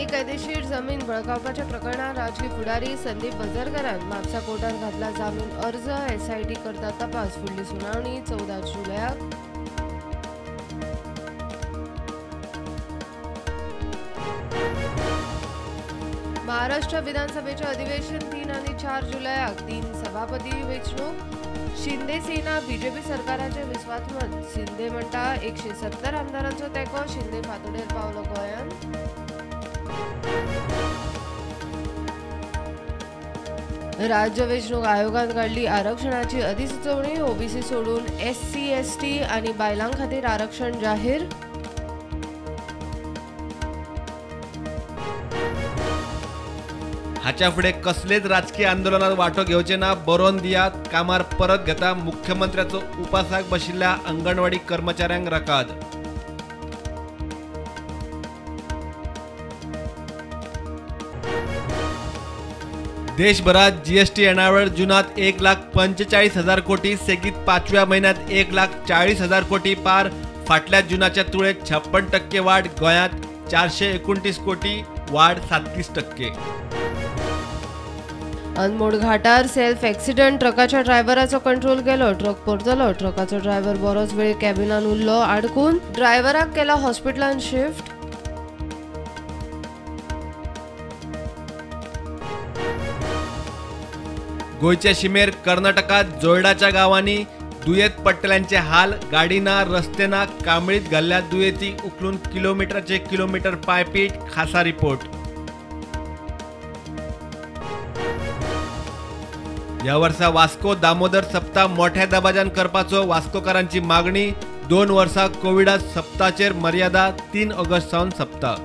बेकायदेशीर जमीन बळकावपाच्या प्रकरणात राजकी फुडारी संदीप वझरकरान म्हापसा कोर्टात घातला जामीन अर्ज. एसआयटी करता तपास. फुडली सुनावणी 14 जुलयाक. महाराष्ट्र विधानसभेचे अधिवेशन 3 आणि 4 जुलयाक. 3 सभापती वेंचणूक. शिंदे सेना बीजेपी सरकाराचे विस्वासमत. शिंदे म्हणटा 170 आमदारांचो तेंको. शिंदे फांतोडेर पावलो गोंयांत. राज्य वेंचणूक आयोगान काडली आरक्षणाची अधिसुचोवणी. ओबीसी सोडून एससी एसटी आनी बायलां खातीर आरक्षण जाहीर. हाच्या फुडें कसलेच राजकीय आंदोलनात वांटो घेवचे ना, बरोवन दियात, कामार परत घेता मुख्यमंत्र्याचो उपासाक बशिल्ल्या अंगणवाडी कर्मचाऱ्यांक रकाद. देशभरात जीएसटी येणावळ जुनात 1,45,000 कोटी, सेगीत 5व्या म्हयन्यात 1,40,000 कोटी पार. फाटल्या जुनाच्या तुळेत 56% वाड. गोंयांत 429 कोटी वाड 37%. अनमोड घाटार सेल्फ एक्सिडंट. ट्रकाच्या ड्रायव्हराचो कंट्रोल गेलो. ट्रक परतलो. ट्रकाचो ड्रायव्हर बरोच वेळ कॅबिनान उरलो आडकून. ड्रायव्हराक केला हॉस्पिटलान शिफ्ट. गोंयचे शिमेर कर्नाटकात जोयडाच्या गांवांनी दुयेंत पडटल्यांचे हाल. गाडी ना, रस्ते ना, कांबळीत घाल्ल्या दुयेंती उखलून किलोमिटराचे किलोमिटर पायपीट. खासा रिपोर्ट. ह्या वर्सा वास्को दामोदर सप्ताह मोठ्या दबाज्यान करपाचो वास्कोकारांची मागणी. 2 वर्सां कोविडात सप्ताचेर मर्यादा. 3 ऑगस्ट सावन सप्ताह.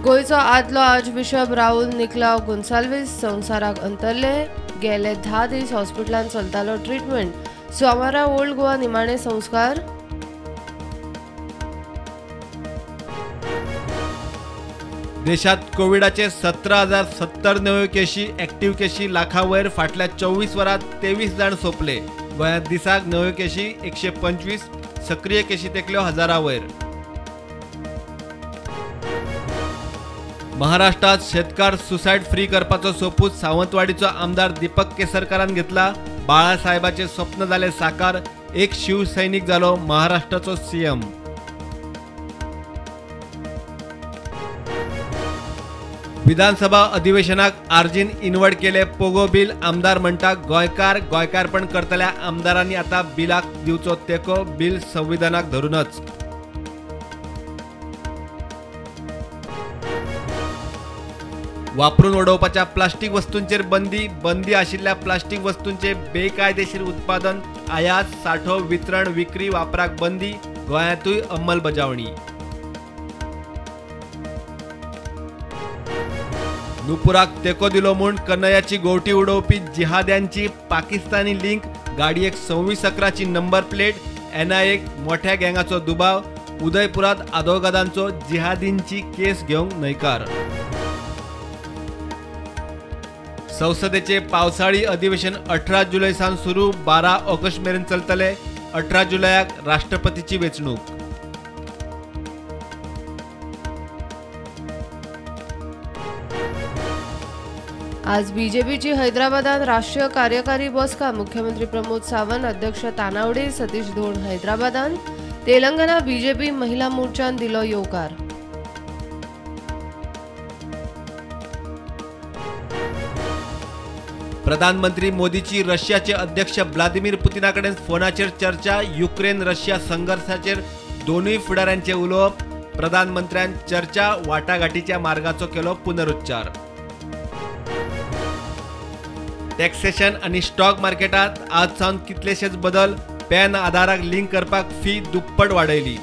गोंयचो आदलो आर्चबिशप राहुल निकलाव गोन्साल्वीस संवसाराक अंतरले. गेले 10 दीस हॉस्पिटलांत चलतालो ट्रिटमेंट. सोमारा ओल्ड गोवा निमाणे संस्कार. देशात कोविडाचे 17,070 नव्यो केशी. ॲक्टिव्ह केशी लाखावयर. फाटल्या 24 वरांत 23 जाण सोंपले. गोंयांत दिसाक नव्यो केशी 125, सक्रीय केशी तेकल्यो हजारावयर. महाराष्ट्रात शेतकार सुसायड फ्री करपाचो सोपूत सावंतवाडीचो आमदार दीपक केसरकरान घेतला. बाळासाहेबाचे स्वप्न जाले साकार. एक शिवसैनिक जालो महाराष्ट्राचो सीएम. विधानसभा अधिवेशनाक आर्जीन इनवड केले पोगो बिल. आमदार म्हणटा गोंयकार गोंयकारपण करतल्या आमदारांनी आता बिलाक दिवचो तेंको. बिल संविधानाक धरूनच. वापरून उडोवपाच्या प्लास्टीक वस्तूंचेर बंदी. बंदी आशिल्ल्या प्लास्टीक वस्तूंचे बेकायदेशीर उत्पादन, आयात, साठो, वितरण, विक्री, वापराक बंदी. गोंयांतूय अंमलबजावणी. नुपुराक तेंको दिलो म्हूण कन्हैयाची गोवटी उडोवपी जिहाद्यांची पाकिस्तानी लिंक. गाडयेक 2611ची नंबर प्लेट. एनआयएक मोठ्या गँगाचो दुबाव. उदयपुरात आदोगादांचो जिहादींची केस घेवंक न्हयकार. संसदेचे पावसाळी अधिवेशन 18 जुलय सावन सुरू. 12 ऑगस्ट मेरेन चलतले. 18 जुलयाक राष्ट्रपतीची वेंचणूक. आज बीजेपीची हैदराबादात राष्ट्रीय कार्यकारी बसका. मुख्यमंत्री प्रमोद सावंत, अध्यक्ष तानावडे, सतीश धोंड हैदराबादात. तेलंगणा बीजेपी महिला मोर्चान दिलो येवकार. प्रधानमंत्री मोदीची रशियाचे अध्यक्ष व्लादिमीर पुतिनाकडेन फोनाचेर चर्चा. युक्रेन रशिया संघर्षाचेर दोनूय फुडाऱ्यांचे उलोवप. प्रधानमंत्र्यान चर्चा वाटाघाटीच्या मार्गाचो केलो पुनरुच्चार. टॅक्सेशन आनी स्टॉक मार्केटात आज सावन कितलेशेच बदल. पॅन आधाराक लिंक करपाक फी दुप्पट वाडयली.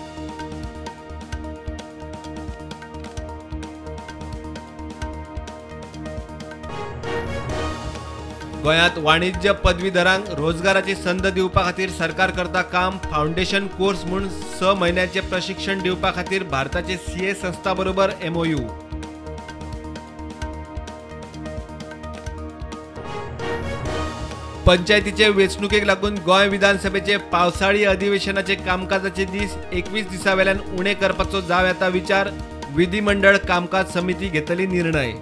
गोंयांत वाणिज्य पदवीधरांक रोजगाराची संद दिवपा खातीर सरकार करता काम. फावंडेशन कोर्स म्हूण 6 म्हयन्याचे प्रशिक्षण दिवपा खातीर भारताचे सीए संस्था बरोबर एमओयू. पंचायतीचे वेंचणुकेक लागून गोंय विधानसभेचे पावसाळी अधिवेशनाचे कामकाजाचे दीस 21 दिसां वेल्यान उणे करपाचो जावं येता विचार. विधिमंडळ कामकाज समिती घेतली निर्णय.